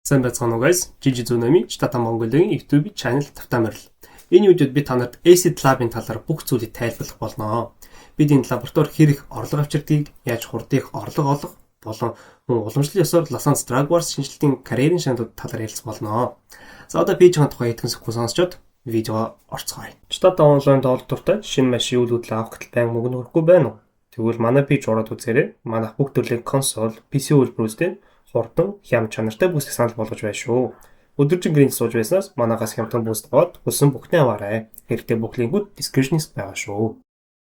Сайн байцгаана уу, guys? Gigi Zunami Штата Монголын YouTube channel тавтай морил. Энэ видеод би та нарт Acid Lab-ын талаар бүх зүйлийг тайлбарлах болно. Бид энэ лаборатори хэр их орлого авчирдгийг, яаж хурдан их орлого олох болон мөн уламжлал ёсоор LaSans Drug Wars шинэчлэлтийн карьерийн шаналлууд талаар ярилцах болно. За, одоо page-ийн тухай хэдхэн сэхүү сонсчод видеого орцгоё. Штата онлайн тоглох дуртай, шинэ машин үйл хөдлөл авах гэтэл байнга мөнгө нөхөхгүй байна уу? Тэгвэл манай page ороод үзээрэй. Манайх бүх төрлийн консоль, PC үйлдвэрүүдтэй хурдан, хям чанартай бүсийг санал болгож байна шүү. Өдөржин гэрээнд сууж байснаас манайхаас хямдхан бүс аваад хүссэн бүхнээ аваарай. Хэрэгтэй бүх линкүүд description-д байгаа шүү.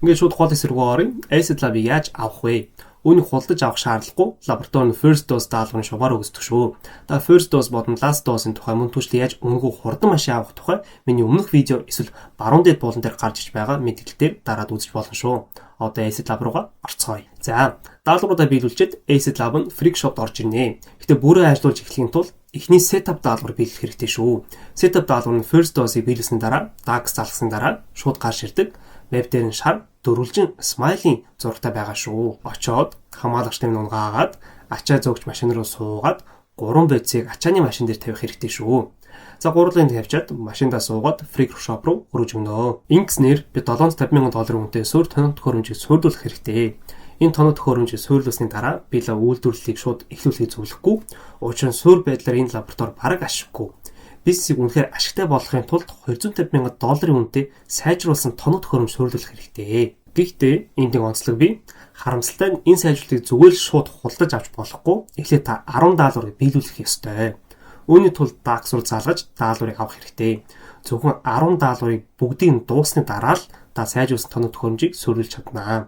Ингээд шууд гол хэсэг рүү оръё. Acid Lab-ыг яаж авах вэ? Үүнийг худалдаж авах шаардлагагүй. Лаборатори нь First Dose даалгаврын шугамар өгдөг шүү. Та First Dose болон Last Dose-ын тухай, мөн түлхэл яаж үнэгүй хурдан машин авах тухай миний өмнөх видео эсвэл баруун дээд булан дээр гарч иж байгаа мэдээлэл дээр дараад үзэж болно шүү. Одоо Acid Lab руугаа орцгоё. За, даалгавруудаа биелүүлчихэд Acid Lab нь Freak Shop-д орж ирнэ. Гэхдээ бүрэн ажиллуулж эхлэхийн тулд эхний setup даалгавар биелүүлэх хэрэгтэй шүү. Setup даалгавар нь First Dose-ыг биелүүлсний дараа, DAX залгасны дараа шууд гарч ирдэг. Map дээр нь шар дөрвөлжин smile-ийн зурагтай байгаа шүү. Очоод хамгаалагчдын унгаагаад, ачаа зөөгч машин руу суугаад, гурван бодисыг ачааны машин дээр тавих хэрэгтэй шүү. За, гурлын тавьчаад машиндаа суугаад Freak Shop руу хөрөж өгнө. Ингэснээр би 750 мянган долларын үнэтэй суурь тоног төхөөрөмжийг суурилуулах хэрэгтэй. Энэ тоног төхөөрөмжийг суурилуулсны дараа би л үйлдвэрлэлийг шууд эхлүүлэхийг зөвлөхгүй. Учир нь суурь байдлаар энэ лаборатори бараг ашиггүй. Бизнесийг үнэхээр ашигтай болгохын тулд 250 мянган долларын үнэтэй сайжруулсан тоног төхөөрөмж суурилуулах хэрэгтэй. Гэхдээ энд нэг онцлог бий. Харамсалтай нь энэ сайжруулалтыг зүгээр л шууд худалдаж авч болохгүй. Эхлээд та 10 даалгаврыг биелүүлэх ёстой. Үүний тулд DAX руу залгаж даалгаврыг авах хэрэгтэй. Зөвхөн 10 даалгаврыг бүгдийг нь дууссаны дараа л та сайжруулсан тоног төхөөрөмжийг суурилж чадна.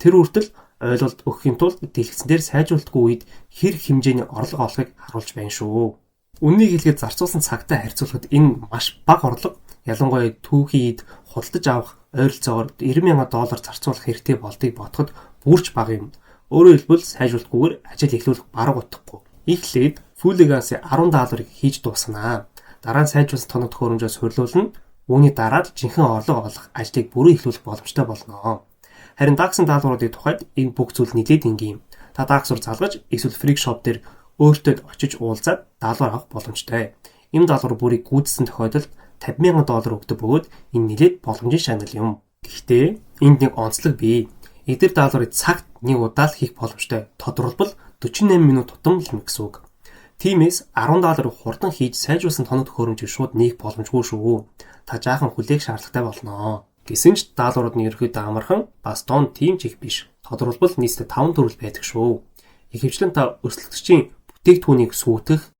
Тэр хүртэл ойлголт өгөхийн тулд дэлгэцэн дээр сайжруулалтгүй үед хэр хэмжээний орлого олохыг харуулж байна шүү. Үнэнийг хэлэхэд, зарцуулсан цагтай харьцуулахад энэ маш бага орлого. Ялангуяа түүхий эд худалдаж авах ойролцоогоор 90 мянган доллар зарцуулах хэрэгтэй болдгийг бодоход бүрч бага юм. Өөрөөр хэлбэл, сайжруулалтгүйгээр ажил эхлүүлэх бараг утгагүй. Эхлээд Fooligan's-ийн 10 даалгаврыг хийж дуусгана. Дараа нь сайжруулсан тоног төхөөрөмжөө суурилуулна. Үүний дараа л жинхэнэ орлого олох ажлыг бүрэн эхлүүлэх боломжтой болно. Харин DAX-ын даалгавруудын тухайд энэ бүх зүйл нэлээд энгийн юм. Та DAX руу залгаж эсвэл Freak Shop дээр өөртөө очиж уулзаад даалгавар авах боломжтой. Энэ даалгавар бүрийг гүйцэтгэсэн тохиолдолд 50 мянган доллар өгдөг бөгөөд энэ нэлээд боломжийн шанал юм. Гэхдээ энд нэг онцлог бий. Эдгээр даалгаврыг цагт нэг удаа л хийх боломжтой. Тодорхойлбол, 48 минут тутам л гэсэн үг. Тиймээс 10 даалгаврыг хурдан хийж сайжруулсан тоног төхөөрөмжийг шууд нээх боломжгүй шүү. Та жаахан хүлээх шаардлагатай болно. Гэсэн ч даалгаврууд нь ерөнхийдөө амархан, бас дон тийм ч их биш. Тодорхойлбол, нийтдээ 5 төрөл байдаг шүү. Ихэвчлэн та өрсөлдөгчийн бүтээгдэхүүнийг сүйтгэх,